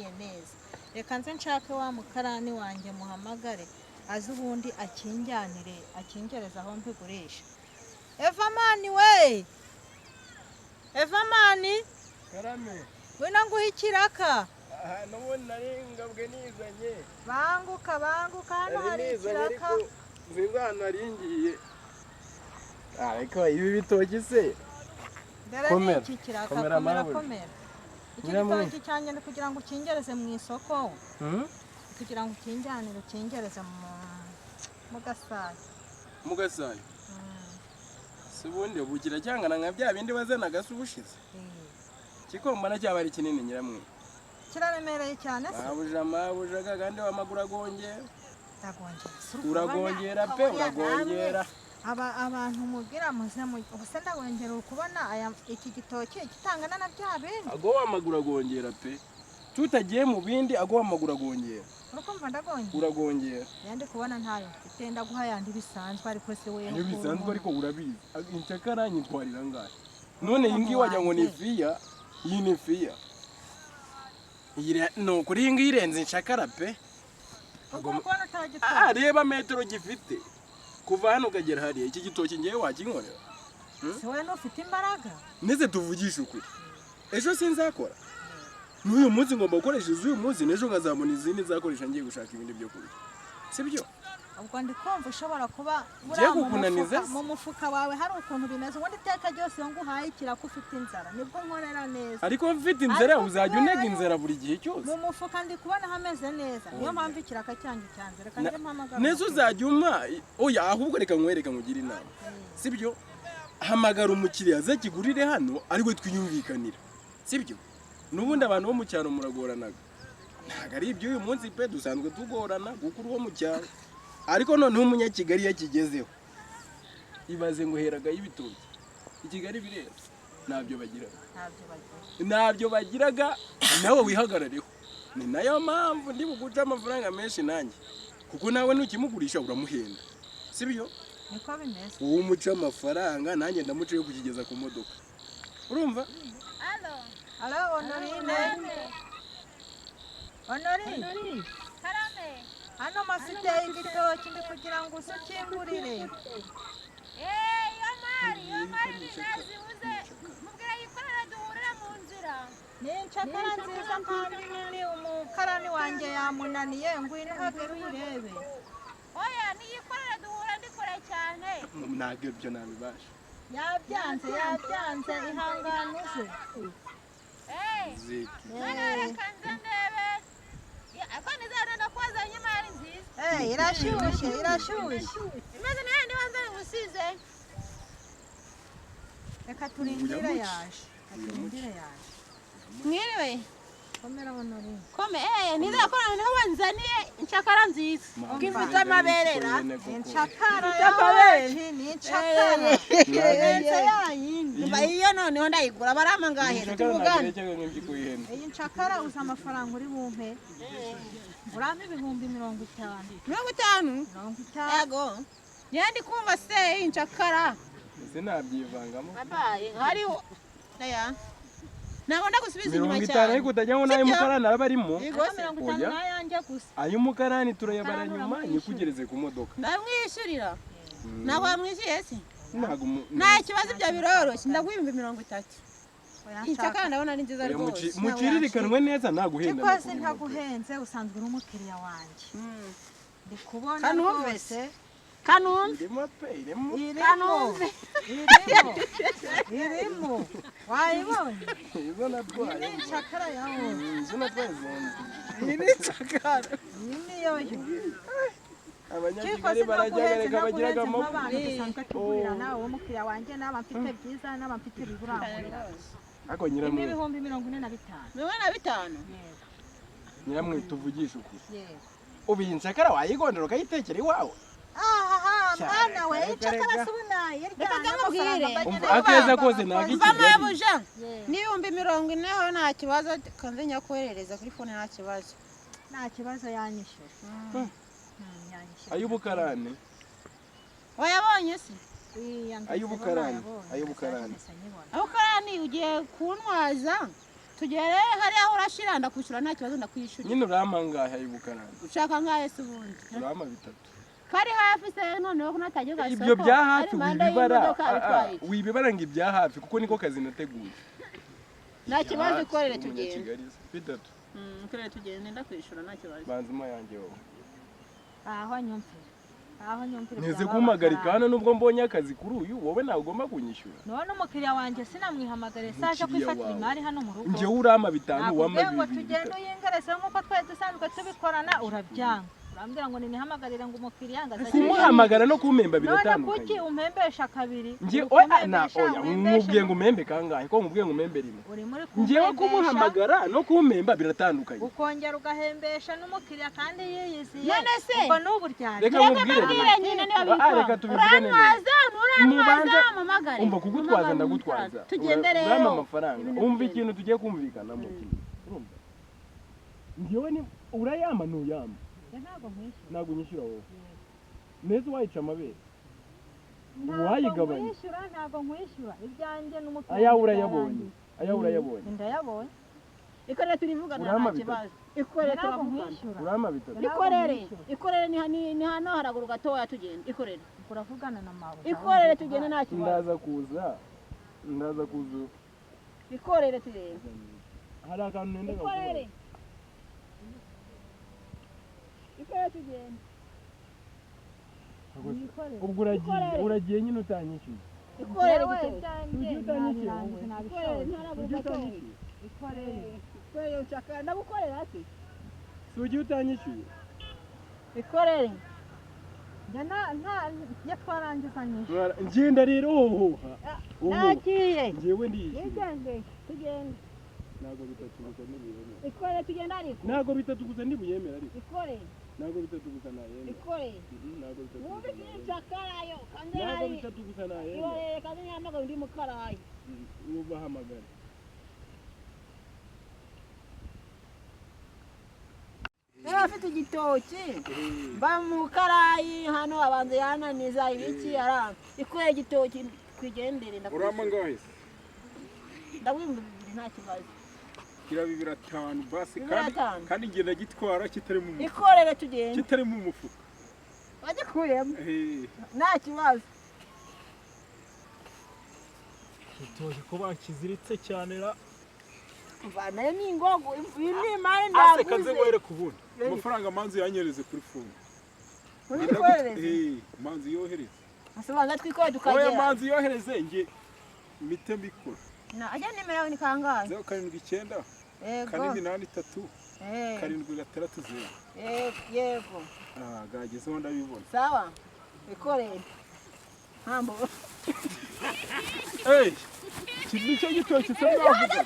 gihiye neza. Reka nze nshake wa mukarani wanjye muhamagare aze ubundi akinjyanire akingereza aho mbigurisha. Evamani we, Evamani Karame, ngwino nguhe ikiraka. Aha n'ubundi nari ngabwe nizanye. Banguka banguka, hano hari ikiraka. Nziza hano nari ngiye. Ariko ibi bitoki se Dore iki kiraka, komera komera. Iki gitoki cyanjye ni kugira ngo ukingereze mu isoko, kugira ngo ukinjyanire ukingereze mu Gasayo. Mu Gasayo? Se ubundi ubu kiracyangana nka bya bindi wazanaga se ubushize? Kikombana cyaba ari kinini nyiramwe. Kiraremereye cyane se. Mabuja mabuja kandi wamaguru agongera. Ndagongera. Uragongera pe, uragongera. Aba abantu mubwira muze ubuse ndagongera ukubona aya iki gitoki gitangana na bya bindi. Ago wamaguru agongera pe. Tutagiye mu bindi ago wamaguru agongera. Urukumva ndagongera. Uragongera. Yandi kubona ntayo mfite ndaguha yandi bisanzwe ariko se we. Niyo bisanzwe ariko urabizi. Incakara nyitwarira ngahe. None iyi ngiyi wagira ngo ni fiya, iyi ni fiya. No kuri iyi ngiyi irenze incakara pe. Reba metero gifite. Kuva hano ukagera hariya iki gitoki ngewe wakinkorera. Se we ufite imbaraga? Neze tuvugishe ukuri. Ejo sinzakora. N'uyu munsi ngomba gukoresha iz'uyu munsi n'ejo nkazabona izindi nzakoresha ngiye gushaka ibindi byo kurya. Sibyo? Ubwo ndi kumva ushobora kuba mu mufuka wawe hari ukuntu bimeze. Ubundi iteka ryose iyo nguhaye ikiraka ufite inzara nibwo nkorera neza. Ariko mfite inzara uzajya unega inzara buri gihe cyose. Mu mufuka ndi kubona hameze neza niyo mpamvu ikiraka cyanjye cyanze. Reka njye mpamagara. Neza uzajya umpa oya, ahubwo reka nkwereka nkugire inama. Sibyo? Hamagara umukiriya aze kigurire hano ariko twiyumvikanira. Sibyo? N'ubundi abantu bo mu cyaro muragoranaga. Ntabwo ari iby'uyu munsi pe, dusanzwe tugorana kuko uri uwo mu cyaro. Ariko noneho umunyakigali yakigezeho ibaze ngo heraga y'ibitoki i Kigali birera ntabyo bagiraga, ntabyo bagiraga, nawe wihagarareho. Ni nayo mpamvu ndi buguca amafaranga menshi nanjye, kuko nawe nukimugurisha uramuhenda. Sibyo? Niko bimeze. Uwo umuca amafaranga nanjye ndamuca yo kukigeza ku modoka. Urumva? Allo, allo Honorine. Honorine. Karame. Hano mafite igitoki ndi kugira ngo usukingurire. Yo mari, yo mari ninazibuze. Mubwira yikorera duhurira mu nzira. Ni incakara nziza kandi nini umukarani wanjye yamunaniye ngwino uhagere urebe. Oya niyikorera duhura ndi kure cyane. Ntabwo ibyo nabibasha. Yabyanze yabyanze ihangane uze. None reka nze ndebe. Ako nizarenda kwazanye imari nziza. Irashyushye irashyushye. Imeze nandi wanzanye usize. Reka turindire yaje. Turindire yaje. Mwiriwe. Komera Honorine. Kome nizakora niho wanzaniye incakara nziza. Ubwifite amaberera. Incakara y'amabere ni incakara. Irenze yayindi. Iyo noneho ndayigura barama ngahera tuvugane. Iyi ncakara uza amafaranga uri bumpe. Urampa 50,000. 50? 50. Yego. Nyandi kumva se incakara. Ese nabyivangamo. Babaye hariho aya. Nabona gusubiza inyuma cyane. 50 ariko utajya ngo nayo mukarani araba arimo. 50 nayanjye gusa. Ayo mukarani turayabara nyuma nyikugereze ku modoka. Ndamwishyurira. Ntabwo wamwishyuye se? Ntabwo nta kibazo ibyo biroroshye ndaguha 30,000. Incakara ndabona ari nziza rwose. Muciririkanwe neza ntaguhenda. Kikoze ntaguhenze usanzwe uri umukiriya wanjye. Ndi kubona rwose. Kanumve. Irimo pe, irimo. Kanumve. Irimo. Irimo. Wayibonye? Izo natwaye. Ni incakara yawe. Izo natwaye zombi. Ni incakara. Iyi niyo yo. Abanyakigali barajyaga reka bagiraga amaboko. Dusanzwe tugurira nawe umukiriya wanjye naba mfite byiza naba mfite biburangurira. Ariko nyiramwe. 45,000. 45? Yego. Nyiramwe tuvugishe ukuri. Yego. Ubu iyi ncakara wayigondera ukayitekera iwawe. Aha mwana we incakara subunaye Reka nkubwire. Akeza kose ntabwo Mva mabuja. Ni 40,000 ho nta kibazo kanze nyakoherereza kuri phone nta kibazo. Nta kibazo yanyishyura. Ay'ubukarane. Wayabonye se? Ay'ubukarani, ay'ubukarani. Abukarani ugiye kuntwaza. Tugere hariya aho urashira, ndakwishyura nta kibazo, ndakwishyurira. Nyine urampa angahe ay'ubukaranzi? Ushaka angahe se ubundi? Urampa bitatu. Kari hafi se noneho ko natagiye gasoko? Ibyo bya Ari hafi impande wibibara. y'imodoka, bitwaye iki? Wibibara ngo ibya hafi, kuko niko kazi nateguye. Nta kibazo, ikorere tugende. Umunyakigali se. Bitatu. Ikorere tugende, ndakwishyura nta kibazo. Banza uma yanjye wowe. Aho nyumvira, aho nyumvira. Nteze Byaba kumpagarika amafaranga. hano nubwo mbonye akazi kuri uyu, wowe ntabwo ugomba kunyishyura. None umukiriya wanjye sinamwihamagare saje Umukiriya kwifatira wawe. imari hano mu rugo? Njyewe urampa bitanu, wampa Nakubwiye ngo bibiri, tugende bitatu. uyingereze nk'uko twari dusanzwe tubikorana, urabyanga, urambwira ngo ninihamagarire ngo umukiriya ngo aze. Kumuhamagara no kumpemba None kuki biratandukanye. umpembesha kabiri? Njye Uri oya na kumpembesha, oya, umpembesha. nkubwiye ngo umpembe kangahe? Ko nkubwiye ngo umpembe rimwe? Uri muri Njyewe kumpembesha, kumuhamagara no kumpemba biratandukanye. ukongera ugahembesha n'umukiriya kandi yiyiziye. None se? Ubwo ni uburyarya. Reka Reka nkubwire mbabwire rero. nyine niba Ah, reka bitwa tubivugane neza. urantwaza, nturantwaza, Mubanze- mpamagare. Umva, kugutwaza Mpamagare. ndagutwaza. Tugende rero. Urampa amafaranga. Ibintu Umva, tugende. ikintu tugiye kumvikanamo kimwe, urumva, njyewe ni urayama ntuyama? Njye ntabwo nkwishyura. Ntabwo unyishyura wowe neza, wayica amabere. Ntabwo Wayigabanya. nkwishyura, ntabwo nkwishyura, ibyanjye n'umukiriya Ayawe urayabonye, byarangiye. ayawe urayabonye. Ndayabonye. Ikorere turivugana, Urampa nta bitatu. kibazo, ikorere Ntabwo turavugana. nkwishyura. Urampa bitatu. Ikorere, ikorere, ni hano haraguru gatoya, tugende, ikorere. Uravugana na mabuja. Ikorere tugende, nta kibazo. Ndaza kuza, ndaza kuza. Ikorere tugende. Hari akantu nendaga Ikorere. kukubaza. Ikorere tugende. Ubwo uragiye. Ikorere. Uragiye nyine utanyishyuye. Ikorere Yewe, gitoki. ibyanjye Ujye utanyishyura nabirangiza, wowe. Ikorere nabishoje. ntaraguru Ujye gatoya. utanyishyuye. Ikorere. Ikorere, ushaka ndagukorera se? Si ugiye utanyishyuye? Ikorere. Njye nta njye twarangizanyije. Ngenda rero, hohoha ubu. Nagiye. Njyewe ndiyishyuye. Yigende tugende. Ntabwo bitatu gusa ntibuyemera. Ikorere tugende ariko. Ntabwo bitatu gusa ntibuyemera ariko. Ikorere. Ntabwo bitatu gusa nayemera. Ikorere. Ntabwo bitatu Wumve gusa ikintu nayemera. cya karayo kandi Ntabwo hari bitatu gusa nayemera. Ikorere kandi ntihamagare undi mukarayi. Ubahamagare. Niba afite igitoki mba mu karayi hano, abanza yananiza ibiki aranga. Ikorere igitoki twigendere. Urama ngahe se? Ndaguha 2000, nta kibazo. Gira 2500 basi. Bibiri Kandi atanu. kandi ngenda gitwara kitari mu mufuka. Ikorere tugende. Kitari mu mufuka. Wagikuyemo? Eh. Nta kibazo. Igitoki ko bakiziritse cyane ra? Mvanayo ni ingogo, iyi ni imari Ase kanze ndaguze. ngwereke ubundi. Amafaranga manzi yanyereze kuri phone. Urikoherereze? Eh, manzi yohereze. Asobanura twikore Oya, tukagera. manzi yohereze nge mite mbikora. Na ajya nimero yawe ni kangahe? 079 Yego. 483 Eh, 760. Yego, yego. Ah, gagezeho ndabibona. Sawa, ikorere ntambo. Eh! Iki nicyo gitoki se mwavuga?